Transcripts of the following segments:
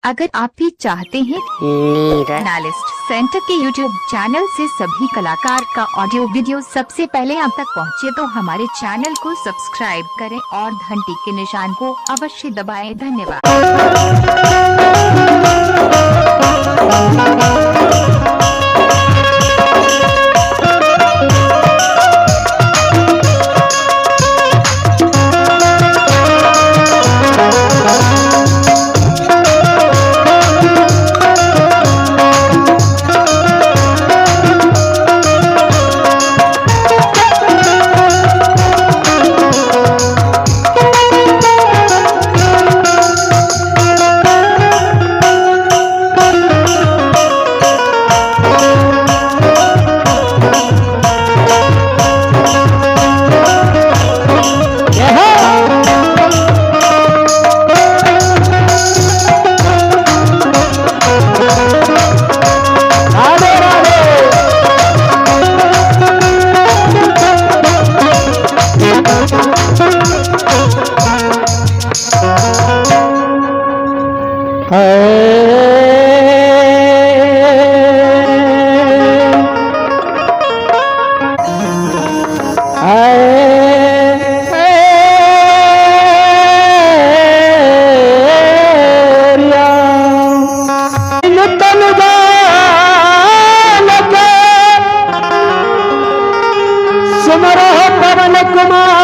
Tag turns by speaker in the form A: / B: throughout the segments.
A: अगर आप भी चाहते हैं
B: नीरज
A: एनालिस्ट सेंटर के YouTube channel से सभी कलाकार का ऑडियो वीडियो सबसे पहले आप तक पहुंचे तो हमारे चैनल को सब्सक्राइब करें और घंटी के निशान को अवश्य दबाएं। धन्यवाद।
C: राधे राधे। नूतन बालक सुमरो पवन कुमार,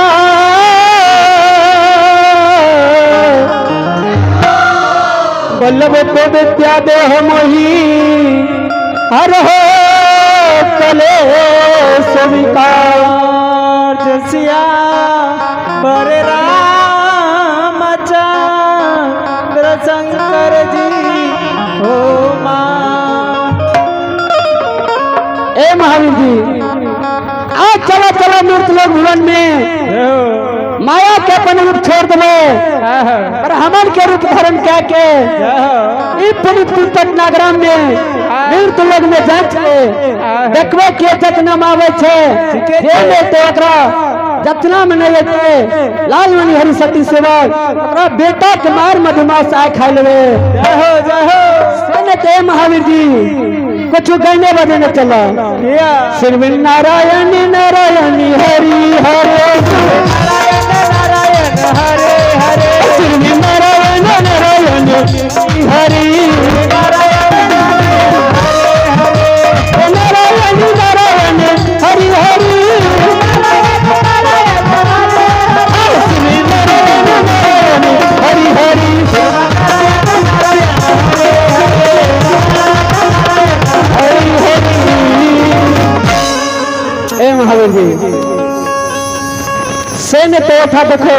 C: बल्लभ को विद्या देह मोही हर हो कलेश विकार।
D: जसिया पर रामचंद्र शंकर जी हो माँ।
C: ए महावीर जी, आज चला चला मूर्त लोग भुवन में माया के अपन रूप छोड़ दे और हमन के रूप धारण क्या के ई पुनित पटना ग्राम में मूर्त लोग में जांच के देखबे के जतना में आवे छे, जे में तो एकरा जतना में नहीं एते लाल मणि हरि सती सेवक ओकरा बेटा के मार मधुमास आय खाइ लेवे।
D: जय हो जय हो।
C: सुन ते महावीर जी, कुछ गने बजने चला।
D: किया
C: श्री नारायण नारायण हरि हरे,
D: नारायण नारायण हरे हरे,
C: श्री नारायण नारायण हरि,
D: नारायण नारायण हरे हरे,
C: नारायण नारायण हरि हरि,
D: नारायण हरे हरे,
C: श्री नारायण नारायण हरि हरि। हरि हरि। ए महावीर जी, सेन तो उठा देखो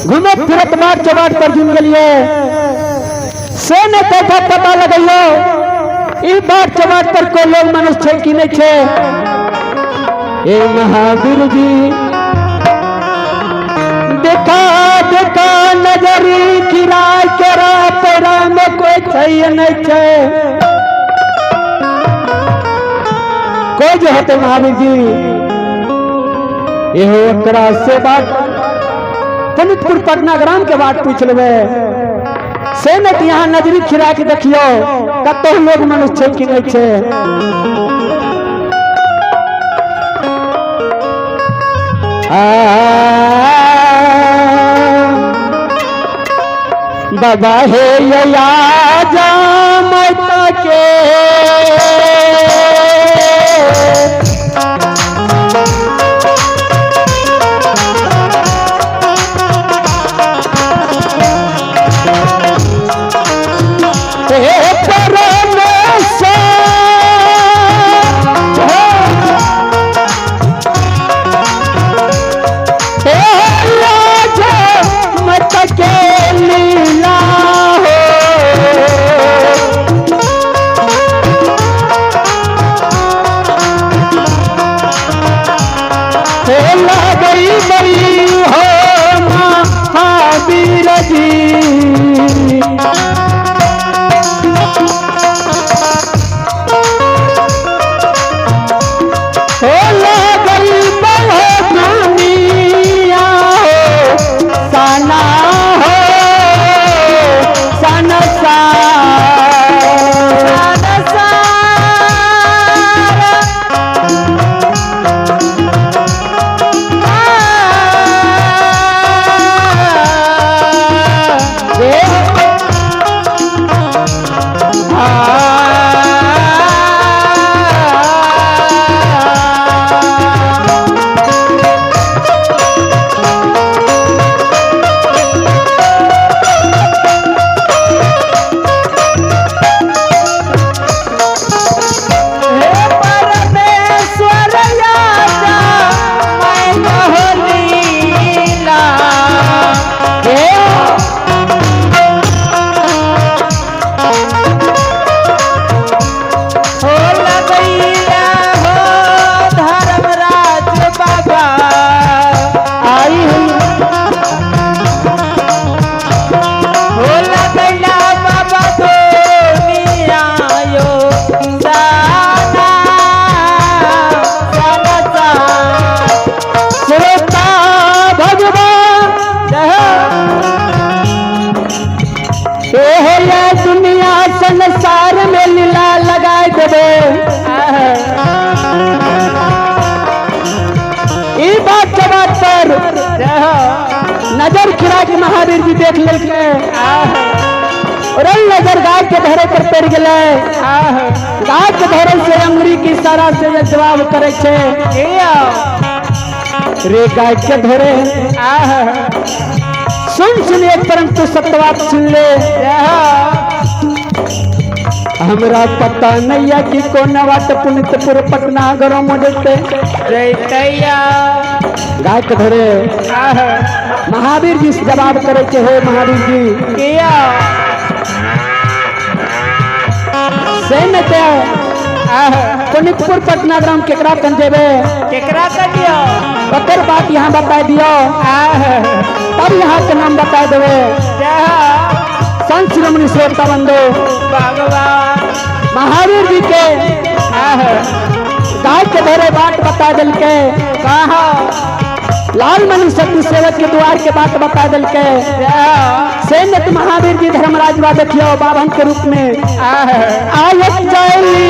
C: घूमे फिरत बाट चौबाट पर जुम गेलिए, सेन तो उठा पता लगैयो ई बाट चौबाट पर कोई लोग मनुष्य छै कि नहीं छै। ए महावीर जी, देखा देखा नजरी किराय केरा पैरा में कोई छै नहीं छै, कोई जो होते महावीर जी एहो ओकरा से बात पुनितपुर पटना ग्राम के बात पूछ लेबे, से नहीं तो यहाँ नजरी खिरा के देखियो कतौ लोग मनुष्य छै कि नहीं छै। आ बाबा हे या जा माता के हे परमेश्वर, हे राजा मत के लीला हो, ए ये दुनिया संसार में लीला लगाए देबे। ई बात के बात पर
D: जय हो।
C: नजर खिरा के महावीर जी देख लेलकै और ओहि नजर गाय के धरे पर पड़ गेलै। गाय के धरे से अंगुरी के इशारा से जे जवाब करे छै, रे गाय के धरे सुन सुन एक परंतु सत्य बात सुन ले, हमरा पता नहीं है कि कोन बात पुनितपुर पटना घरों में जैते।
D: जैतैया।
C: गाय के धरे महावीर जी से जवाब करे के हो महावीर जी
D: किया।
C: से न ते पुनितपुर पटना ग्राम केकरा कन जेबे,
D: केकरा कहियो।
C: ओकर बात यहाँ बता दियो, तब यहाँ के नाम बता देवे।
D: जय हो।
C: संत शिरोमणि श्रोता बंधु
D: भगवान।
C: महावीर जी के गाय के धरे बात बता दिल के,
D: कहा।
C: लाल मणि सत्य सेवक के द्वार के बात बता दिल के।
D: जय हो।
C: सैन्य महावीर जी धर्मराज बा देखियो बाभन के रूप में आयत जैली।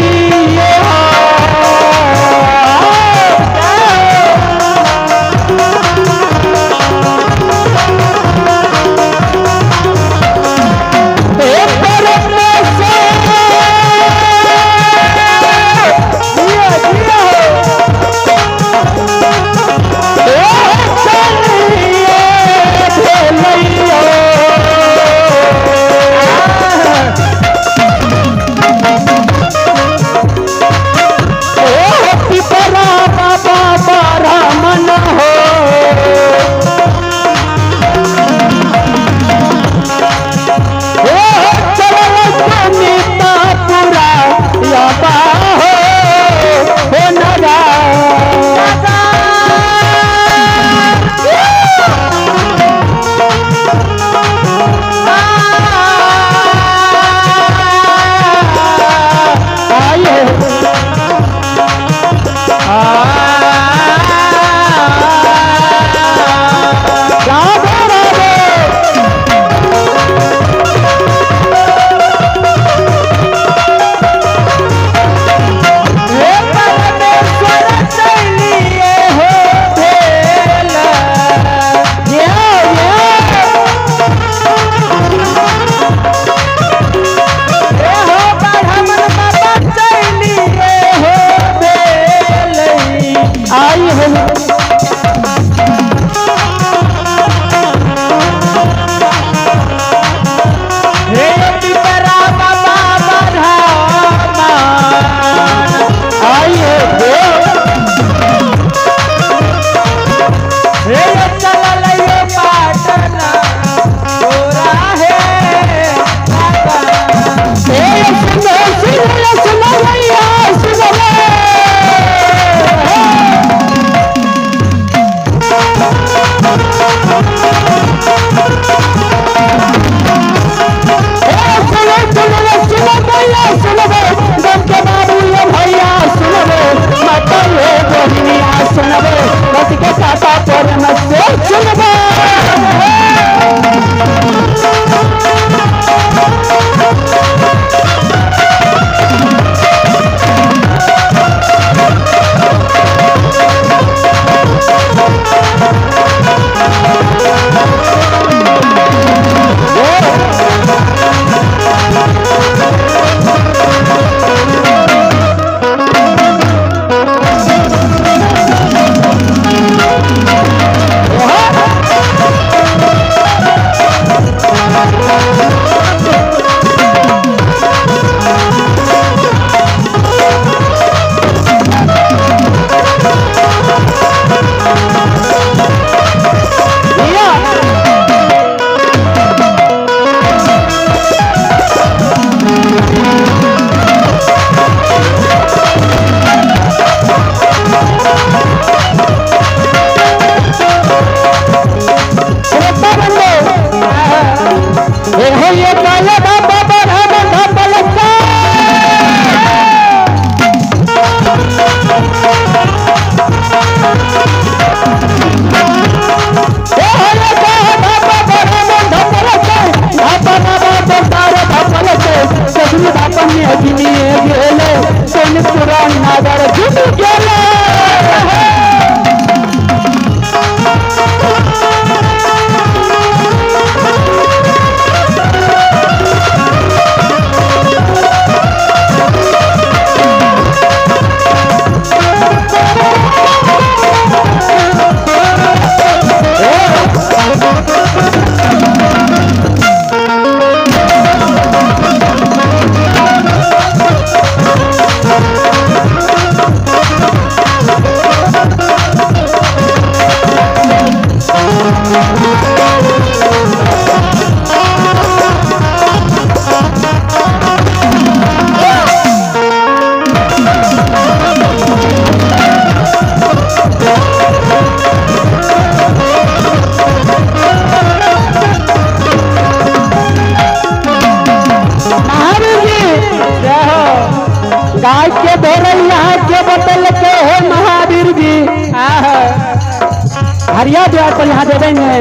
C: द्वार पर यहाँ देवेंगे।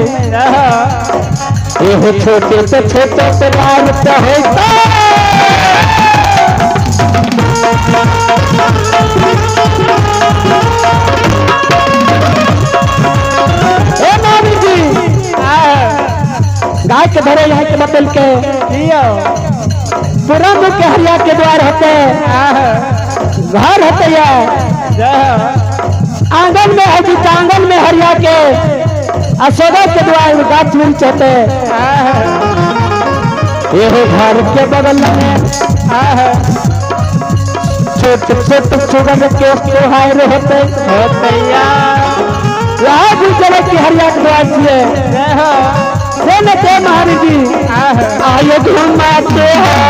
C: एहो छोटे से छोटे से द्वार पे होता। ए मामी जी गाय के धरे यहाँ के बदल के पूरब के हरिया के द्वार होते, घर होते है आंगन में है जी, आंगन में हरिया के अशोका के द्वार गाछ वृक्ष होते। ये घर के बगल में छोटे छोटे सुगंध के त्योहार होते यहाँ भी चले की हरिया के द्वार से से महावीर जी आयो घुमाते हैं।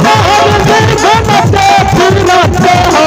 C: महावीर जी घूमते फिरते हो।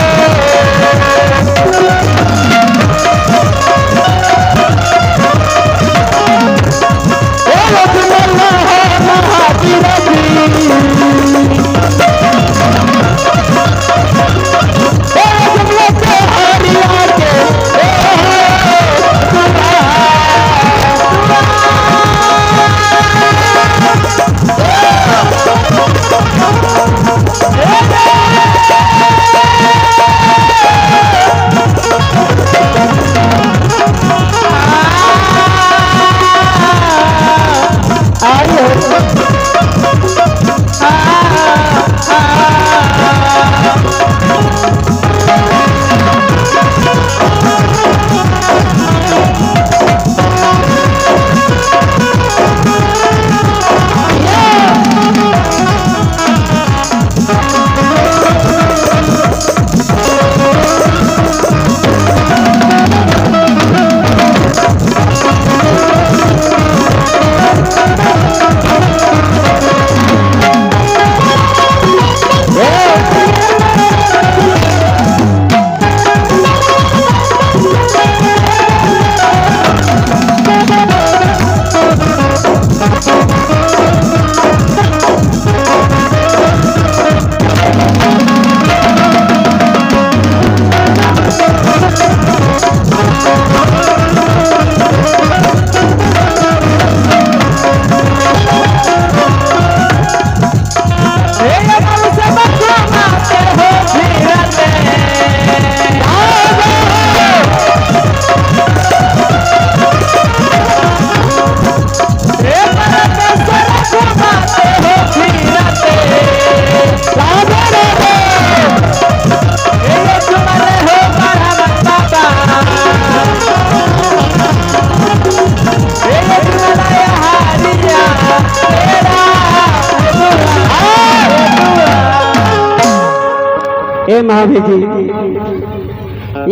C: महावीर जी महावीर जी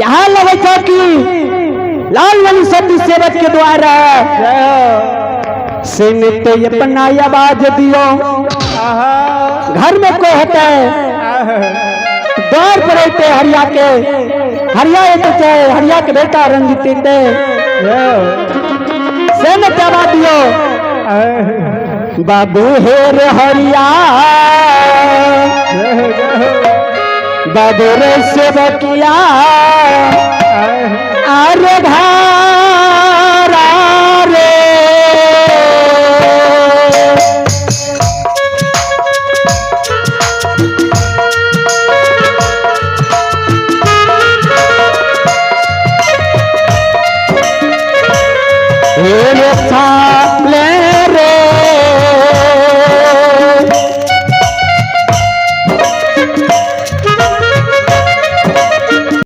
C: यहाँ लगे छो कि लाल वाली सती सेवक के द्वारा सिन तो अपना आवाज दियो। घर में को होता है द्वार पर रहते हरिया के हरिया चाहे हरिया के बेटा रंजित सेन आवाज दियो। बाबू हेर हरिया बाबू रे सेवकिया आरे धारा रे। हे